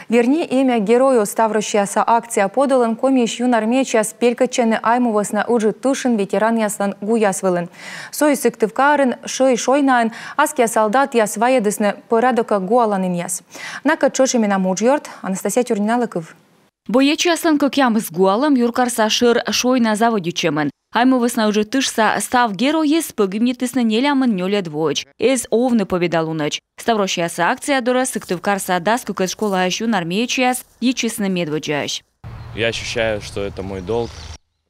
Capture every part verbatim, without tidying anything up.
«Верни имя герою» ставроссияса акция подулын Комиысь юнармеецъяс пелькӧдчӧны Айму вӧсна Ыджыд тышын ветеранъяслӧн гуяс вылын. Со и Сыктывкарын, Шӧй Шойнаын аскиа салдатъяс вайӧдісны пӧрадокӧ гуаланінъяс. Накӧд тшӧтш и менам уджъёрт. Анастасия Тюрниналы кыв. Боецъяслӧн кӧкъямыс гуалӧм юркарса шӧр Шойна заводитчӧмын. Айму вӧсна Ыджыд тышса став геройӧс пӧгибнитісны нелямын нёльӧд воӧдз. Эз овны Победа лунӧдз. Ставроссияса акция дорӧ Сыктывкарса дас кыкӧд школаысь юнармеецъяс йитчисны медводдзаысь. Я ощущаю, что это мой долг.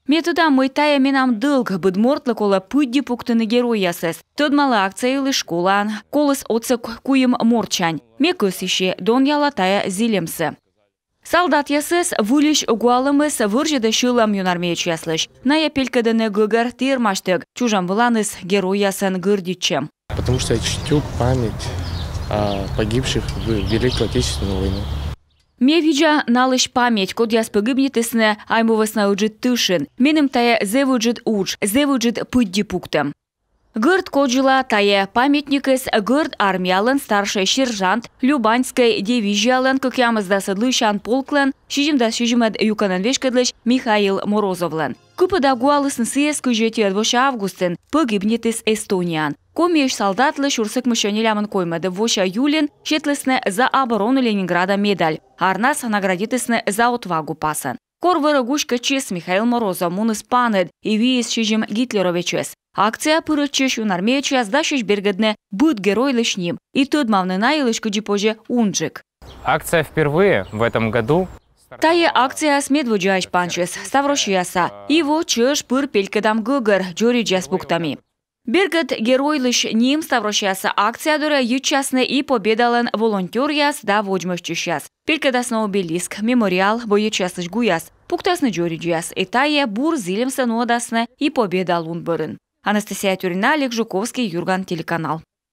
Ме тӧда, мый тайӧ менам дӧлг, быд мортлы колӧ пыдди пуктыны геройясӧс. Тӧдмалӧ, акция йылысь школаын коліс отсӧг куим мортсянь. Ме кӧсйыси донъяла тайӧ зільӧмсӧ. Салдатъясӧс выльысь гуалӧмыс вӧрзьӧдӧ сьӧлӧм юнармеецъяслысь. Найӧ пелькӧдӧны гӧгӧр тэрмасьтӧг, чужӧм выланыс геройясӧн гӧрдитчӧм. Потому что я чтю память о погибших в Великую Отечественную войну. Ме видза налысь память, кодъяс пӧгибнитісны Айму вӧсна Ыджыд тышын. Меным тайӧ зэв ыджыд удж, зэв ыджыд пыдди пуктӧм. Гӧрд кодзула тайӧ памятникыс гӧрд армиялӧн старшӧй сержант, Любаньскӧй дивизиялӧн кӧкъямысдасӧд лыйсян полклӧн сизимдас сизимӧд юкӧнӧн веськӧдлысь Михаил Морозовлӧн. Кыпыда гуалісны сійӧс кызь ӧтиӧд вося августын, пӧгибнитіс Эстонияын. Комиысь салдатлы сюрс ӧкмыссё нелямын коймӧд вося июльын сетлісны «За оборону Ленинграда» медаль, арнас наградитісны «За отвагу» пасӧн. Кор вӧрӧ гуськӧдчис, Михаил Морозов муніс паныд и виис сизим гитлеровецӧс. Акцияӧ пырӧдчысь юнармеецъяс дасьӧсь бергӧдны быд геройлысь ним и тӧдмавны на йылысь кыдзи позьӧ унджык. Акция впервые в этом году. Тайӧ акцияыс медводдзаысь пансис, ставроссияса, и во чӧж пыр пелькӧдам гӧгӧр, дзоридзьяс пуктам и. Бергӧд геройлысь ним ставроссияса акция дорӧ йитчасны и Победалӧн волонтёръяс да водзмӧстчысьяс. Пелькӧдасны обелиск, мемориал, боецъяслысь гуяс, пуктасны дзоридзьяс, и тайӧ бур зільӧмсӧ нуӧдасны и Победа лун бӧрын. Анастасия Тюрина, Олег Жуковский, «Юрган» телеканал.